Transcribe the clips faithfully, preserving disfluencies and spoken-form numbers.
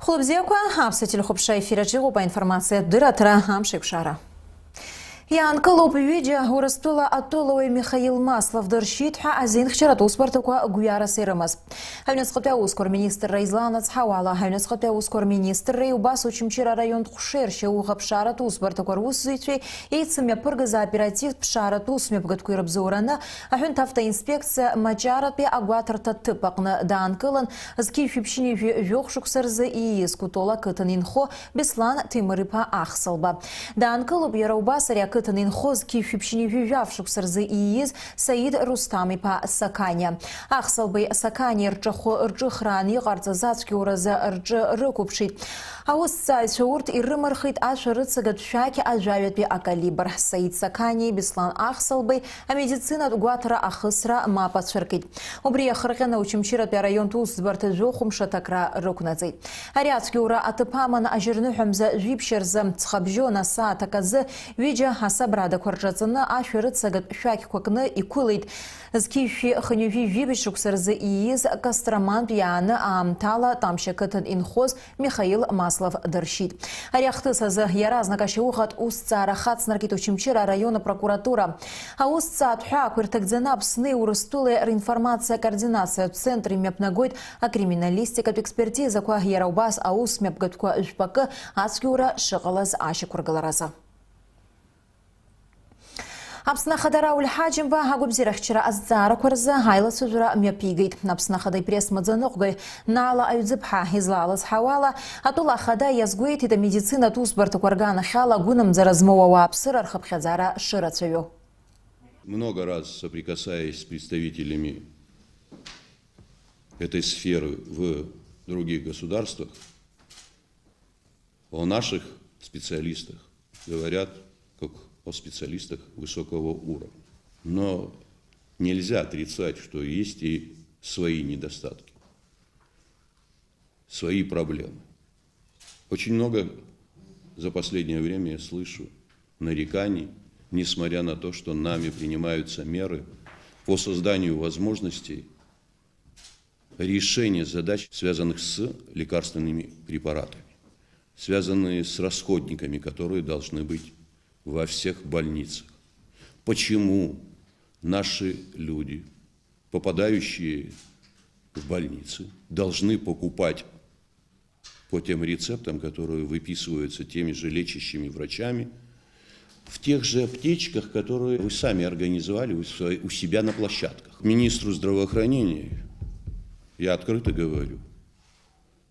Хәлыбзиақәа, аԥсуа телехәаԥшра ефир аҿы иҟоуп аинформациатә дырраҭара «Амш еиқәшара». Иаанкылоуп ҩыџьа, Урыстәыла атәылауаҩ Михаил Маслов дыршьит ҳәа азинхьчаратә усбарҭақәа гәҩарас ирымаз. Аҩныҵҟатәи аусқәа рминистрра излаанацҳауала, аҩныҵҟатәи аусқәа рминистрреи убас Очамчыра араионтә ҟәшеи ршьауӷаԥшааратә усбарҭақәа русзуҩцәеи еицымҩаԥыргаз аоперативтә ԥшааратә усмҩаԥгатәқәа ирыбзоураны аҳәынҭ автоинспекциа Маҷаратәи агәаҭарҭа ҭыԥ аҟны даанкылан, зқьи жәшәи ԥшьынҩажәи жәохә шықәса рзы ииз Кәтол ақыҭан инхо Беслан Ҭемыр-иԥа Ахсылба. Даанкылоуп иара убас ари ақыҭан инхо зқьи жәшәи ԥшьынҩажәи жәаф шықәса рзы ииз Саид Русҭам-иԥа Сақаниа. Ахсылбеи Сақаниеи рҿахәы рҿыхраан иҟарҵаз ацәгьоуразы рҿы рықәыԥшит. Аусҭҵааҩцәа урҭ ирымырхит ашәарыцагатә шәақь ажәаҩатәи акалибр. Саид Сақаниеи Беслан Ахсылбеи амедицинатә гәаҭара ахысра мап ацәыркит. Убри иахырҟьаны Очамчыратәи араионтә усӡбарҭа жәохә мшы аҭакра рықәнаҵеит. Ари ацәгьоура аҭыԥ аман ажьырныҳәа мза жәиԥшь рзы, ҵхабжьон асааҭ аказы, ҩыџьа асабрадақәа рҿаҵаны ашәарыцагатә шәақьқәа кны иқәылеит. Зқьи жәшәи хынҩажәи жәибжь шықәса рзы ииз Костромантә иааны аамҭала Тамшь ақыҭан инхоз Михаил Маслов дыршьит. Ари ахҭыс азы иаразнак ашьауӷатә усҭҵаара хацнаркит Очамчыра араион апрокуратура. Аусҭҵаатә ҳәаақәа ирҭагӡаны Аԥсни Урыстәылеи ринформациа координациатә центр имҩаԥнагоит акриминалистикатә експертизақәа, иара убас аус мҩаԥгатәқәа жәпакы ацәгьоура шыҟалаз ашьақәыргыларазы. Аԥсны Ахада Рауль Ҳаџьымба агәабзиарахьчара азҵаарақәа рзы аилацәажәара мҩаԥигеит. Аԥсны Ахада ипресс-маӡаныҟәгаҩ Наала Аҩӡыԥҳа излаалыцҳауала, атәыла ахада иазгәеиҭеит, амедицинатә усбарҭақәа рганахьала гәынамӡара змоу ауааԥсыра рхыԥхьаӡара шырацәаҩу. Много раз соприкасаясь с представителями этой сферы в других государствах, о наших специалистах говорят как о специалистах высокого уровня. Но нельзя отрицать, что есть и свои недостатки, свои проблемы. Очень много за последнее время я слышу нареканий, несмотря на то, что нами принимаются меры по созданию возможностей решения задач, связанных с лекарственными препаратами, связанные с расходниками, которые должны быть во всех больницах. Почему наши люди, попадающие в больницы, должны покупать по тем рецептам, которые выписываются теми же лечащими врачами, в тех же аптечках, которые вы сами организовали у своей, у себя на площадках? Министру здравоохранения я открыто говорю: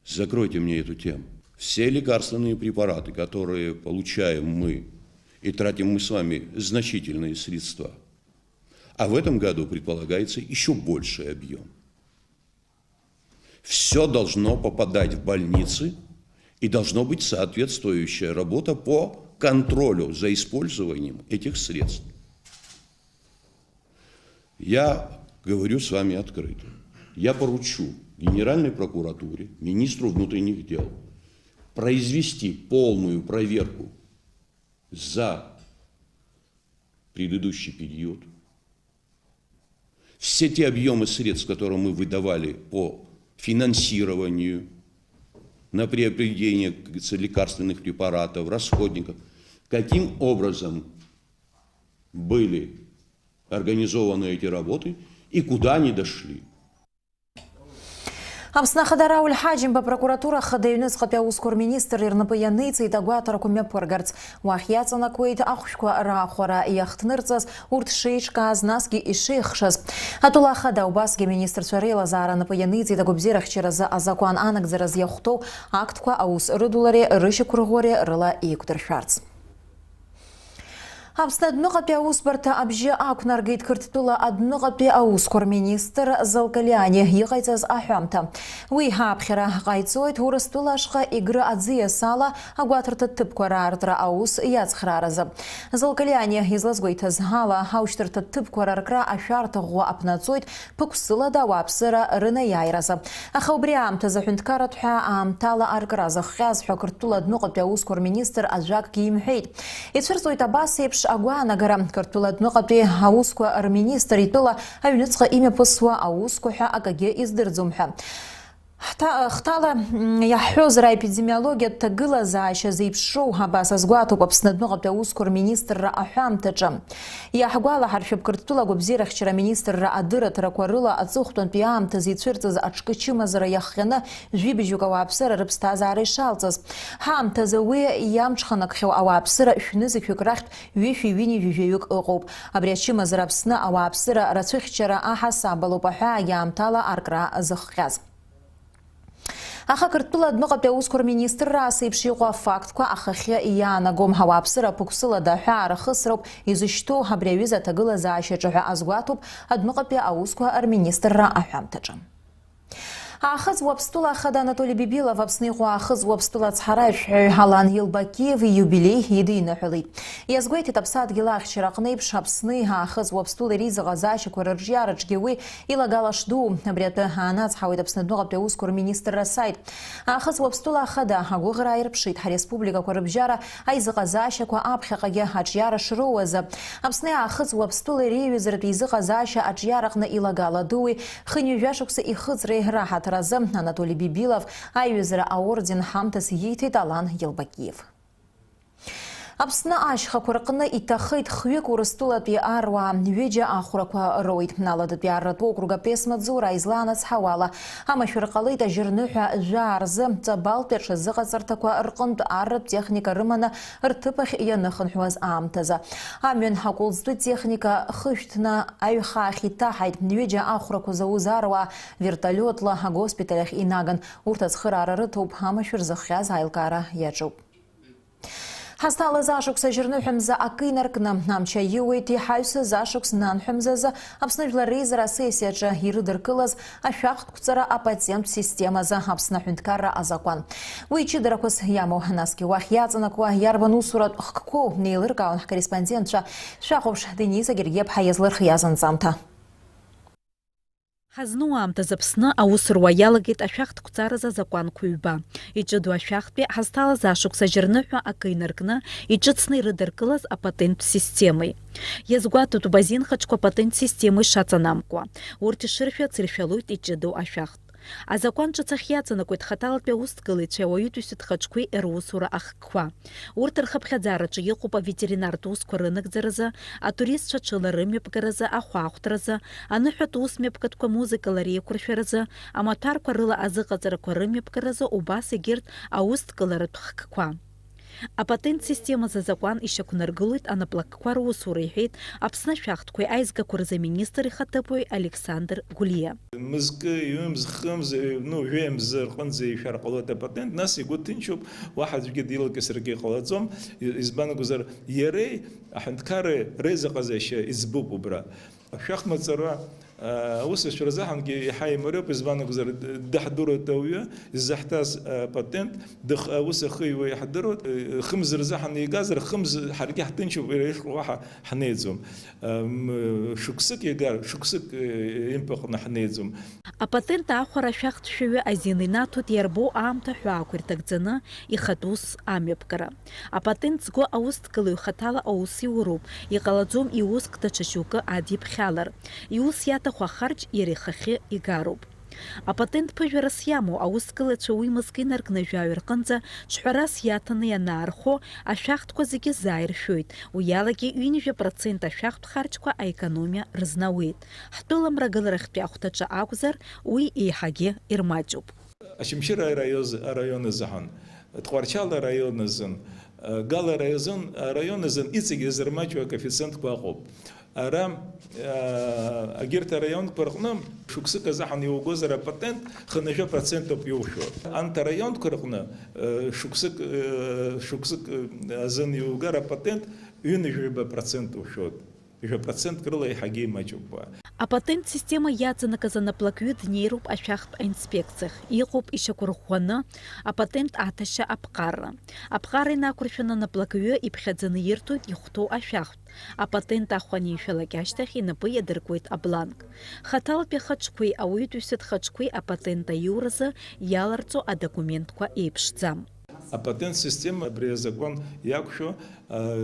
закройте мне эту тему. Все лекарственные препараты, которые получаем мы, и тратим мы с вами значительные средства, а в этом году предполагается ещё больший объём. Всё должно попадать в больницы, и должно быть соответствующая работа по контролю за использованием этих средств. Я говорю с вами открыто. Я поручу Генеральной прокуратуре, министру внутренних дел произвести полную проверку за предыдущий период. Все те объёмы средств, которые мы выдавали по финансированию на приобретение, как говорится, лекарственных препаратов, расходников, каким образом были организованы эти работы и куда они дошли. Аԥсны Ахада Рауль Ҳаџьымба апрокуратура ахада аҩныҵҟатәи аусқәа рминистрра рнапы ианиҵеит агәаҭарақәа мҩаԥыргарц. Уахь иаҵанакуеит ахәшәқәа раахәара иахҭнырҵаз, урҭ шеиҿкааз, насгьы ишеихшаз. Атәыла ахада убасгьы аминистрцәа реилазаара напы ианиҵеит агәабзиарахьчаразы азакәан анагӡараз иахәҭоу актқәа аус рыдулареи рышьақәырӷәӷәареи рыла еиқәдыршәарц. Аԥсны адәныҟатәи аусбарҭа абжьы ақәнаргеит Қырҭтәыла адәныҟатәи аусқәа рминистр Залкалиани иҟаиҵаз аҳәамҭа. Уи ҳаԥхьара ҟаиҵоит Урыстәыла ашҟа Егры аӡиас ала агәаҭарҭа ҭыԥқәа раартра аус иацхрааразы. Залкалиани излазгәеиҭаз ала, аушьҭарҭа ҭыԥқәа раркра ашәарҭа ӷәӷәа аԥнаҵоит, ԥықәсылада ауааԥсыра рынаиааиразы. Аха убри аамҭазы аҳәынҭқарратә ҳәаа аамҭала аркра зыхҟьаз ҳәа Қырҭтәыла адәныҟатәи аусқәа рминистр ажәакгьы имҳәеит. Ицәырҵуеит абас еиԥш агәаанагара, Қырҭтәыла адәныҟатәи аусқәа рминистр итәыла аҩныҵҟа имҩаԥысуа аусқәа ҳәа акагьы издырӡом ҳәа. Ҳҭа-, хҭала, м, иаҳҳәозар, аепидемиологиатә ҭагылазаашьа зеиԥшроу абас азгәаҭоуп Аԥсны адәныҟатәи аусқәа рминистрра аҳәамҭаҿы. Иаҳгәалаҳаршәап, Қырҭтәыла агәабзиарахьчара аминистрра адырраҭарақәа рыла аҵыхәтәантәи аамҭазы ицәырҵыз аҿкы чымазара иахҟьаны жәибжьук ауааԥсыра рыԥсҭазаара ишалҵыз. Ҳаамҭазы уи иамҽханакхьоу ауааԥсыра шәнызқьҩык рахьтә ҩышәи ҩынҩажәи жәаҩык ыҟоуп. Абри ачымазара Аԥсны ауааԥсыра рацәыхьчара аҳасабалоуп аҳәаагьы аамҭала аркра зыхҟьаз. Аха Қырҭтәыла адәныҟатәи аусқәа рминистрра ас еиԥш иҟоу афактқәа ахахьы иаанагом. Ауааԥсыра аԥықәсылада аҳәаа рхысроуп изышьҭоу абри аҩыза аҭагылазаашьаҿы ҳәа азгәаҭоуп адәныҟатәи аусқәа рминистрра аҳәамҭаҿы. Аахыҵ Уаԥстәыла ахада Анатоли Бибилов Аԥсны иҟоу Аахыҵ Уаԥстәыла ацҳаражәҳәаҩ Алан Елбакиев ииубилеи идиныҳәалеит. Иазгәеиҭеит, Аԥсадгьыл ахьчара аҟны еиԥш Аԥсни Аахыҵ Уаԥстәылеи реизыҟазаашьақәа рырҿиараҿгьы уи илагала шдуу. Абри атәы аанацҳауеит Аԥсны адәныҟатәи аусқәа рминистрра асаит. Аахыҵ Уаԥстәыла ахада агәыӷра ааирԥшит ҳареспубликақәа рыбжьара аизыҟазаашьақәа аԥхьаҟагьы аҿиара шроуазы. Аԥсни Аахыҵ Уаԥстәылеи реиҩызаратә еизыҟазаашьа аҿиараҟны илагала дууи хынҩажәа шықәса ихыҵреи раҳаҭыр азы Анатоли Бибилов аиҩызара аорден ҳамҭас ииҭеит Алан Елбакиев. Аԥсны ашьхақәа рҟны иҭахеит хҩык Урыстәылатәи аруаа, ҩыџьа ахәрақәа роуит. Аладатәи арратә округ апресс-маҵзура излаанацҳауала, амашәыр ҟалеит ажьырныҳәа жәаа рзы Ҵабалтәи аҽазыҟаҵарҭақәа рҟынтә арратә техника рыманы рҭыԥ ахь ианыхынҳәуаз аамҭазы. Амҩан акәылӡтәы техника хышәҭны аҩхаахь иҭаҳаит. Ҩыџьа ахәрақәа зауз аруаа вертолиотла агоспиталь ахь инаган. Урҭ ацхыраара рыҭоуп, амашәыр зыхҟьаз аилкаара иаҿуп. Ҳазҭалаз ашықәс ажьырныҳәа мза акы инаркны, амч аиуеит иҳаҩсыз ашықәс нанҳәа мзазы Аԥсны Жәлар Реизара асессиаҿы ирыдыркылаз ашәахтә қәҵара апатентә системазы Аԥсны аҳәынҭқарра азакәан. Уи ҷыдарақәас иамоу, насгьы уахь иаҵанакуа иарбан усуратә хкқәоу неилыркаауан ҳкорреспондентцәа. Шәахәаԥш, Дениза Гергиаԥҳа иазлырхиаз анҵамҭа. Ҳазну аамҭазы Аԥсны аус руа иалагеит ашәахтә қәҵаразы азакәанқәа ҩба. Иҷыдоу ашәахтәи ҳазҭалаз ашықәс ажьырныҳәа акы инаркны, иҿыцны ирыдыркылаз апатенттә системеи. Иазгәаҭатәуп азинхаҿқәа апатенттә система ишаҵанамкуа. Урҭ ишыршәац иршәалоит иҷыдоу ашәахтә. Азакәан ҿыц ахь иаҵанакуеит хаҭалатәи аусҭгылаҩцәеи ауаҩытәыҩса ҭхаҿқәеи русура ахкқәа. Урҭ рхыԥхьаӡараҿы иҟоуп аветеринартә усқәа рынагӡаразы, атуристцәа ҽыла рымҩаԥгаразы, ахәаахәҭразы, аныҳәатә усмҩаԥгатәқәа музыкала реиқәыршәаразы, амаҭәарқәа рыла азыҟаҵарақәа рымҩаԥгаразы, убас егьырҭ аусҭгыларатә хкқәа. Апатент системазы азакәан ишьақәнаргылоит анаплакқәа русура, иҳәеит Аԥсны ашәахтәқәеи аизгақәа рзы аминистр ихаҭыԥуаҩ Александр Гәлиа. Мызкы, ҩымз, хымз, ну, жәеи мзы рҟынӡа ишәар ҟалоит апатент, нас игәы ҭынчуп, уаҳа аӡәгьы дилакьысыргьы ҟалаӡом, и-, избан акәзар, иареи аҳәынҭқарреи реизыҟазаашьа иӡбуп убра. Ашәахмаҵ ара, а, аус ашәра азыҳәангьы иаҳа имариоуп, избан акәзар, д-, даҳдыруеит ауаҩы, иззаҳҭаз, а, патент, дых-, аус ахиуа иаҳдыруеит, э, хымз рзы ҳанигазар, хымз ҳаргьы ҳҭынчуп, иара ишҟа уаҳа ҳнеиӡом. Ам, шықәсык иагар, шықәсык, э, импыҟны ҳнеиӡом. Апатент аахәара ашәахтәшәаҩы азин инаҭоит иарбоу аамҭа ҳәаақәа ирҭагӡаны ихатә ус амҩаԥгара. Апатент зго аусҭгылаҩ хаҭала аус иуроуп, иҟалаӡом иуск даҽа шьоукы адиԥхьалар. Иус иаҭаху ахарџь иара ихахьы игароуп. Апатент ԥыжәарас иамоу аусҭгылаҩцәа уи мызкы инаркны жәаҩа рҟынӡа ҿҳәарас иаҭаны ианаархо, ашәахтәқәа зегьы зааиршәоит, уи алагьы ҩынҩажәа процент ашәахтә харџьқәа аекономиа рызнауеит. Ҳтәыла мрагыларахьтәи ахәҭаҿы акәзар, уи еиҳагьы ирмаҷуп. Очамчыра араиоз-, араион азыҳәан, Тҟәарчал араион азын, Гал араион, араион азын иҵегь ирзырмаҷу акоэффициентқәа ыҟоуп. Ара, а, агьырҭ араионқәа рҟны шықәсык азыҳәан иугозар апатент, хынҩажәа процент ауп иухьоу. Анҭ араионқәа рҟны, э, шықәсык, э, шықәсык, э, азын иугар апатент, ҩынҩажәаба процент ухьоит. Жәа процентк рыла еиҳагьы имаҷуп. Апатент система иаҵанакыз анаплакҩы днеироуп ашәахтә аинспекциахь, иҟоуп ишьақәырӷәӷәаны апатент аҭашьа аԥҟарра. Аԥҟара инақәыршәаны анаплакҩы иԥхьаӡаны ирҭоит ихәҭоу ашәахтә. Апатент ахә анишәалак ашьҭахь инапы иадыркуеит абланк. Хаҭалатәи ахаҿқәеи ауаҩытәыҩса дхаҿқәеи апатент аиуразы иаларҵо адокументқәа еиԥшӡам. Апатент система абри азакәан иақәшәо, а,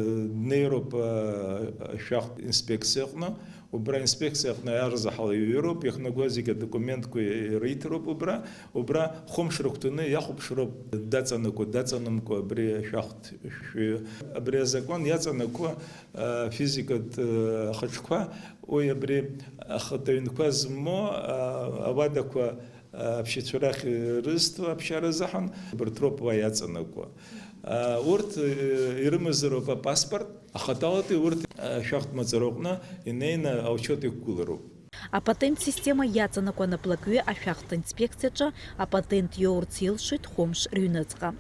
днеироуп, а, ашәахтә инспекциа аҟны, Убра аинспекциа аҟны арзаҳал иҩроуп, иахнагоу зегьы адокументқәа ириҭароуп убра, убра хәымш рыгәҭаны иахәаԥшроуп, даҵанакуа, даҵанамкуа абри ашәахтә шәҩы. Абри азакәан иаҵанакуа, а, физикатә, а, ахаҿқәа, уи абри ахатә аҩнқәа змоу, а, ауадақәа, а, аԥсшьацәа рахь ирызҭо аԥсшьара азыҳәан, убарҭ роуп уа иаҵанакуа. А, урҭ, э, ирымазароуп апаспорт, ахатәалатәи урҭ, а, шәахтә маҵураҟны инеины аучет иқәгылароуп. Апатент система иаҵанакуа анаплакҩы ашәахтә инспекциаҿы апатент иоурц илшоит хәымш рыҩныҵҟа.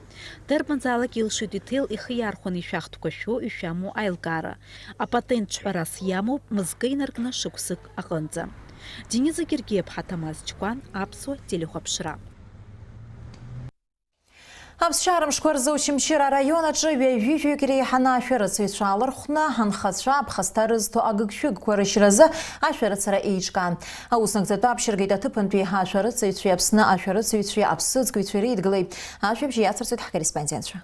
Дарбанзаалак илшоит иҭел ихы иархәаны ишәахтәқәа шәо ишәамоу аилкаара. Апатент ҿҳәарас иамоуп мызкы инаркны шықәсык аҟынӡа. Дениза Гергиаԥҳа, Ҭамаз Чкәан, Аԥсуа телехәаԥшра. Аԥсшьара мшқәа рзы Очамчыра араион аҿы ҩажәижәаҩык иреиҳаны ашәарыцаҩцәа аалархәны, анхацәа аԥхасҭа рызҭо агыгшәыгқәа рышьразы ашәарыцара еиҿкаан. Аус нагӡатәы аԥшьыргеит аҭыԥантәи ашәарыцаҩцәеи Аԥсны ашәарыцаҩцәеи аԥсыӡкыҩцәеи реидгылеи. Ажәабжь иацырҵоит ҳкорреспондентцәа.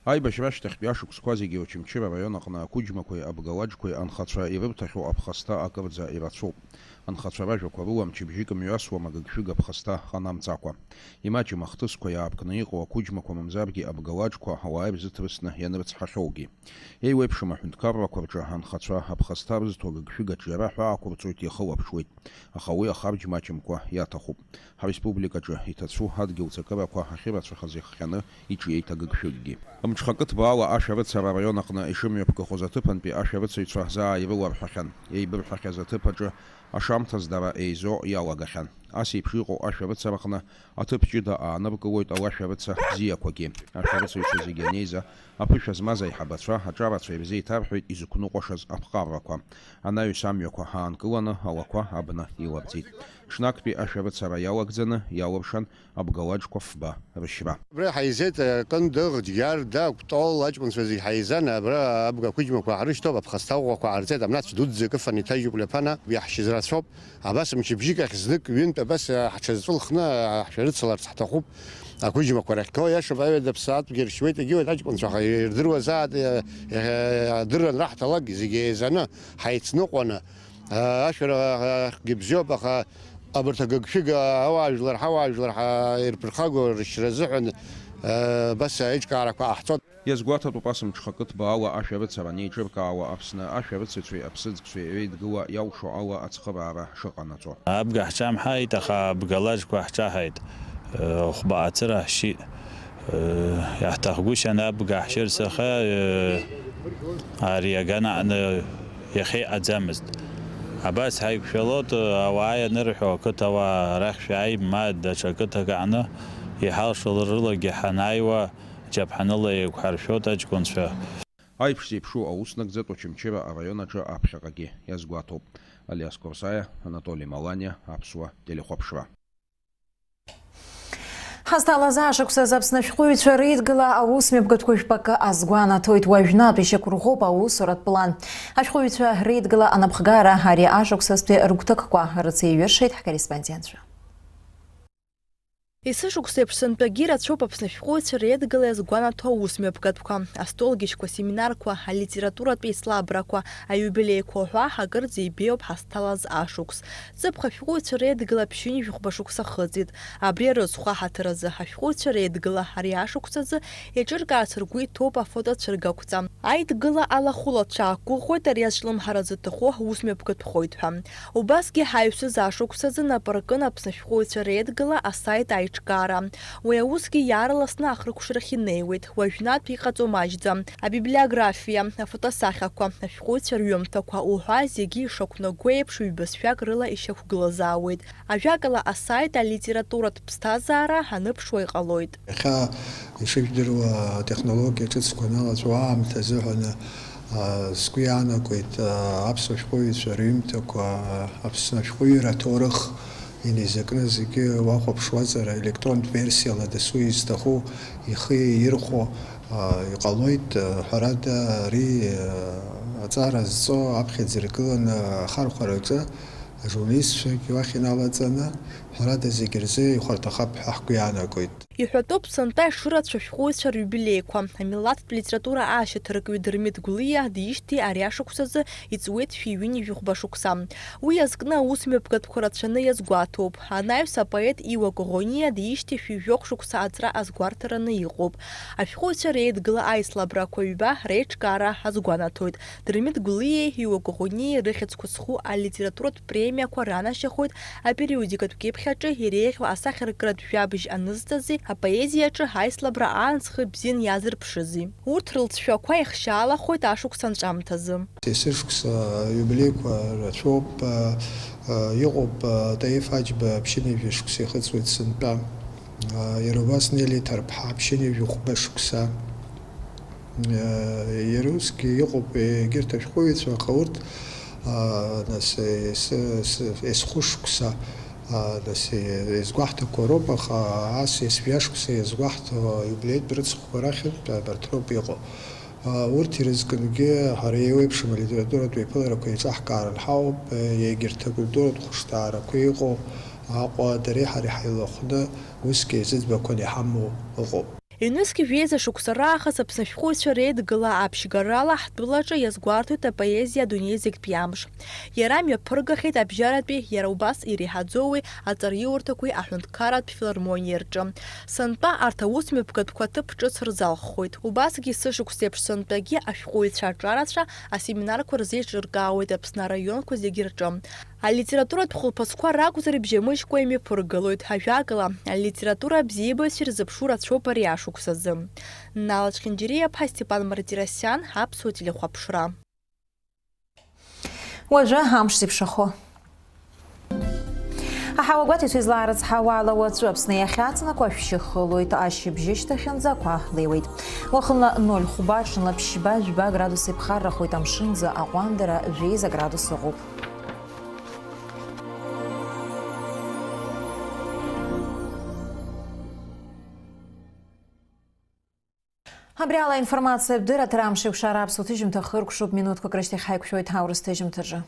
Аибашьра ашьҭахьтәи ашықәсқәа зегьы Очамчыра араион аҟны ақәыџьмақәеи абгалаџқәеи анхацәа ирырҭахьоу аԥхасҭа акырӡа ирацәоуп. Анхацәа ражәақәа рыла мчыбжьык мҩасуам агыгшәыг аԥхасҭа ҟанамҵакәа. Имаҷым ахҭысқәа иаапкны иҟоу ақәыџьмақәа мамзаргьы абгалаџқәа ауаа ирзыҭрысны ианрыцҳахьоугьы. Еиуеиԥшым аҳәынҭқаррақәа рҿы анхацәа аԥхасҭа рызҭо агыгшәыг аҿиара ҳәа ақәырҵоит, иахылаԥшуеит, аха уи ахарџь маҷымкәа иаҭахуп. Ҳреспубликаҿы иҭацәу адгьыл цакырақәа ахьырацәахаз ихҟьаны иҿиеит агыгшәыггьы. Мҽхакы ҭбаала ашәарыцара араион аҟны ишымҩаԥгахоз аҭыԥантәи ашәарыцаҩцәа заа ирыларҳәахьан, еибырҳәахьаз аҭыԥ аҿы ашамҭаз дара еизо иалагахьан. Ас еиԥш иҟоу ашәарыцараҟны аҭыԥ ҷыда ааныркылоит алашәарыца бзиақәагьы. Ашәарыцаҩцәа зегьы анеиза, аԥышәа змаз аиҳабацәа аҿарацәа ирзеиҭарҳәеит изықәныҟәашаз аԥҟаррақәа. Анаҩс амҩақәа аанкыланы алақәа абна иларҵеит. Ҽнактәи ашәарыцара иалагӡаны иалыршан абгалаџқәа фба рышьра. Абра ҳаизеит, Кындыӷ, Џьарда, Кәтол, аҷкәынцәа зегь ҳаизан, абра абга ақәыџьмақәа ҳрышьҭоуп, аԥхасҭа ӷәӷәақәа ҳарҵеит, амнаҭ дуӡӡа акы фаны иҭажьуп леԥана, иаҳшьыз рацәоуп. Абас мчыбжьык ахь знык ҩынтә абас ҳҽазҵәылхны ҳшәарыцаларц ҳҭахуп. Ақәыџьмақәа рахьгоу иашоуп, аҩада ԥсаатәгьы ршьуеит, егьиуеит аҷкәынцәа, аха ирдыруазааит, адырра анраҳҭалак зегьы еизаны, ҳаицныҟәаны, ашәарахгьы бзиоуп, аха абарҭ агыгшәыг ауаажәлар, ҳауаажәлар ҳа-, ирԥырхагоу рышьра азыҳәан, абас аиҿкаарақәа ҟаҳҵоит. Иазгәаҭатәуп ас мҽхакы ҭбаала ашәарыцара анеиҿыркаауа Аԥсны ашәарыцаҩцәеи аԥсыӡкцәеи реидгыла иалшо ала ацхыраара шыҟанаҵо. Абга ҳҿамҳаит, аха абгалаџқәа ҳҿаҳаит. Хәба ацыра ҳшьит. Иаҳҭахгәышьан абга ҳшьырц, аха ари аганаҟны иахьа иҟаӡамызт. Абас ҳаиқәшәалоит, ауаа ианырҳәо, ақыҭауаа арахь шәааи, ма даҽа қыҭак аҟны иҳалшо рылагьы ҳанааиуа, џьаԥҳаныла еиқәҳаршәоит аҷкәынцәа. Аиԥш зеиԥшу аус нагӡатә Очамчыра араион аҿы аԥхьаҟагьы иазгәаҭоуп. Алиас Корсаиа, Анатоли Маланиа, Аԥсуа телехәаԥшра. Ҳазҭалаз ашықәсазы Аԥсны ашәҟәыҩҩцәа реидгыла аусмҩаԥгатәқәа жәпакы азгәанаҭоит. Уажәнатә ишьақәырӷәӷәоуп аусуратә план. Ашәҟәыҩҩцәа реидгыла анапхгара ари ашықәсазтәи рыгәҭакқәа рыцеиҩыршеит ҳкорреспондентцәа. Есышықәса еиԥш сынтәагьы ирацәоуп Аԥсны ашәҟәыҩҩцәа реидгыла иазгәанаҭо аусмҩаԥгатәқәа, астолгьежьқәа, асеминарқәа, алитературатә еицлабрақәа, аиубилеиқәа уҳәа акырӡа ибеиоуп ҳазҭалаз ашықәс. Ҵыԥх ашәҟәыҩҩцәа реидгыла ԥшьынҩажәи жәаба шықәса ахыҵит. Абри арыцхә аҳаҭыр азы ашәҟәыҩҩцәа реидгыла ари ашықәс азы еиҿыркаарц ргәы иҭоуп афотоцәыргақәҵа. Аидгыла алахәылацәа аақәгәыӷуеит ари азҿлымҳара зыҭаху аусмҩаԥгатәхоит ҳәа. Убасгьы ҳаҩсыз ашықәс азы нап ркын Аԥсны ашәҟәыҩҩцәа реидгыла асаит аиҿкаара. Уи аусгьы иаарласны ахыркәшарахь инеиуеит, уажәнатә иҟаҵоу маҷӡам. Абиблиографиа, афотосахьақәа, ашәҟәыҩҩцәа рҩымҭақәа уҳәа зегьы ишақәнаго еиԥш ҩбазшәак рыла ишьақәгылазаауеит. Ажәакала, асайт алитературатә ԥсҭазаара аныԥшуа иҟалоит. Иахьа ишыжәдыруа атехнологиа ҿыцқәа аналаҵәо аамҭа азыҳәан, а, сгәы иаанагоит, а, аԥсуа шәҟәыҩҩцәа рҩымҭақәа, а, Аԥсны ашәҟәыҩҩра аҭоурых инеизакны зегьы уахәаԥшуазар, електронтә версиала дасу изҭаху ихы ирхәо, а, иҟалоит. А, ҳәарада, ари, а, аҵара зҵо аԥхьаӡа иргыланы ахархәараҿы ажурналистцәагьы уахь иналаҵаны, Ҳәарада, зегьы рзы ихәарҭахап ҳәа ҳгәы иаанагоит. Иҳәатәуп сынтәа ишырацәоу ашәҟәыҩҩцәа рыиубилеиқәа. Амилаҭтә литература аашьаҭаркҩы Дырмит Гәлиа диижьҭеи ари ашықәсазы иҵуеит шәи ҩынҩажәи хәба шықәса. Уи иазкны аусмҩаԥгатәқәа рацәаны иазгәаҭоуп. Анаҩс апоет Иуа Коӷониа диижьҭеи шәи жәохә шықәса аҵра азгәарҭараны иҟоуп. Ашәҟәыҩҩцәа реидгыла аицлабрақәа ҩба реиҿкаара азгәанаҭоит. Дырмит Гәлиеи Иуа Коӷониеи рыхьӡқәа зху алитературатә премиақәа ранашьахоит апериодикатә кьыԥхь аҿы иреиӷьу асахьаркыратә жәабжь анызҵази апоезиаҿы аицлабра аан зхы бзиан иазырԥшызи. Урҭ рылҵшәақәа ихшьаалахоит ашықәс анҵәамҭазы. Есышықәса аиубилеиқәа рацәоуп, а, а, иҟоуп, а, Таиф Аџьба ԥшьынҩажәи шықәса ихыҵуеит сынтәа. А, иара убас Нели Ҭарԥҳа ԥшьынҩажәи хәба шықәса. Иара усгьы иҟоуп егьырҭ ашәҟәыҩҩцәа, аха урҭ, аа, нас, ес-, ес-, есхәышықәса, аа, нас, е-, иазгәаҳҭақәа роуп, аха ас есҩашықәса иазгәаҳҭо аиубилеитә рыцхәқәа рахьынтә абарҭ роуп иҟоу. Аа, урҭ ирызкынгьы ҳара еиуеиԥшым алитературатә еиԥыларақәа еиҿаҳкааран ҳауп, егьырҭ акультуратә хәышҭаарақәа иҟоу Аҟәа, дареи ҳареи ҳаилахәны усгьы аизыӡбақәан иҳамоу ыҟоуп. Ҩнызқь жәеиза шықәса раахыс Аԥсны ашәҟәыҩҩцәа реидгыла аԥшьгарала ҳтәылаҿы иазгәарҭоит апоезиа адунеи зегьтәи амш. Иара мҩаԥыргахьеит абжьаратәи, иара убас иреиҳаӡоу уи аҵараиурҭақәеи аҳәынҭқарратә филармониеи рҿы. Сынтәа арҭ аусмҩаԥгатәқәа ҭыԥ ҿыц рзалххоит. Убасгьы есышықәсеиԥш сынтәагьы ашәҟәыҩҩцәа аҿарацәа асеминарқәа рзеиҿыркаауеит Аԥсны араионқәа зегьы рҿы. Алитературатә хәылԥазқәа ракәзар, ибжьамыжькәа имҩаԥыргалоит. Ажәакала, алитература абзиабаҩцәа ирзыԥшу рацәоуп ари ашықәсазы. Нала Чхинџьириаԥҳа, Степан Мартиросиан, Аԥсуа телехәаԥшра. Уажәы амш зеиԥшрахо. Аҳауа гәаҭеицәа излаарыцҳауа ала, уаҵәы Аԥсны иахьаҵанакуа ашәшьы хылоит, ашьыбжьышьҭахьынӡа ақәа леиуеит. Уахынла ноль хәба, ҽынла ԥшьба, жәба градус иԥхаррахоит, амшынӡы аҟәандара жәеиза градус ыҟоуп. Абри ала аинформациатә дырраҭара Амш еиқәшара аԥсуа ҭыжьымҭа хыркәшоуп, минуҭқәак рышьҭахь ҳаиқәшәоит аурыс ҭыжьымҭаҿы.